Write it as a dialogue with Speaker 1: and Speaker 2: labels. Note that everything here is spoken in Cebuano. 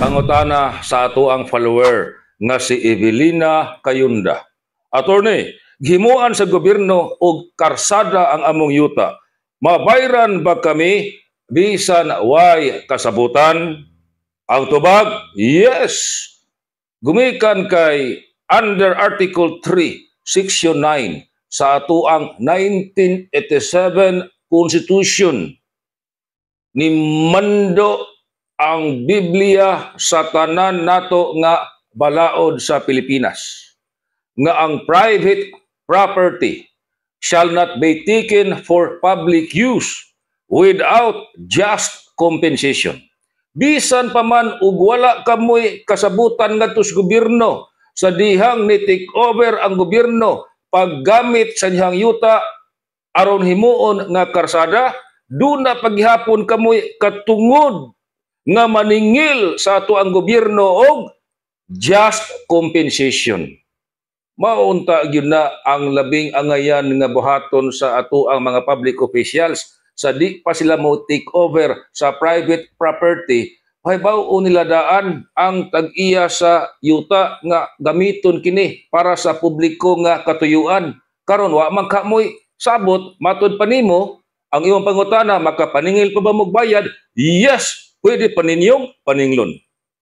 Speaker 1: Pangutana sa ato ang follower nga si Evelina Kayunda. "Attorney, gihimuan sa gobyerno og karsada ang among yuta. Mabayran ba kami bisan way kasabutan?" Ang tubag, yes. Gumikan kay under Article 3, Section 9 sa atoang 1987 Constitution, ni mando ang Biblia sa tanan nato nga balaod sa Pilipinas nga ang private property shall not be taken for public use without just compensation. Bisan pa man ug wala kamoy kasabutan ngadto sa gobyerno sa dihang ni take over ang gobyerno paggamit sa iyang yuta aron himuon nga karsada, duna paghapon kamoy katungod nga maningil sa ato ang gobyerno og just compensation. Maunta gyud na ang labing angayan nga buhaton sa ato ang mga public officials sa di pa sila mo take over sa private property, pahibaw nila daan ang tag-iya sa yuta nga gamiton kini para sa publiko nga katuyuan. Karon wa man kamoy sabot, matud pa nimo ang imong pangutana, makapaningil pa ba mo bayad? Yes, pwede pa ninyong paninglon.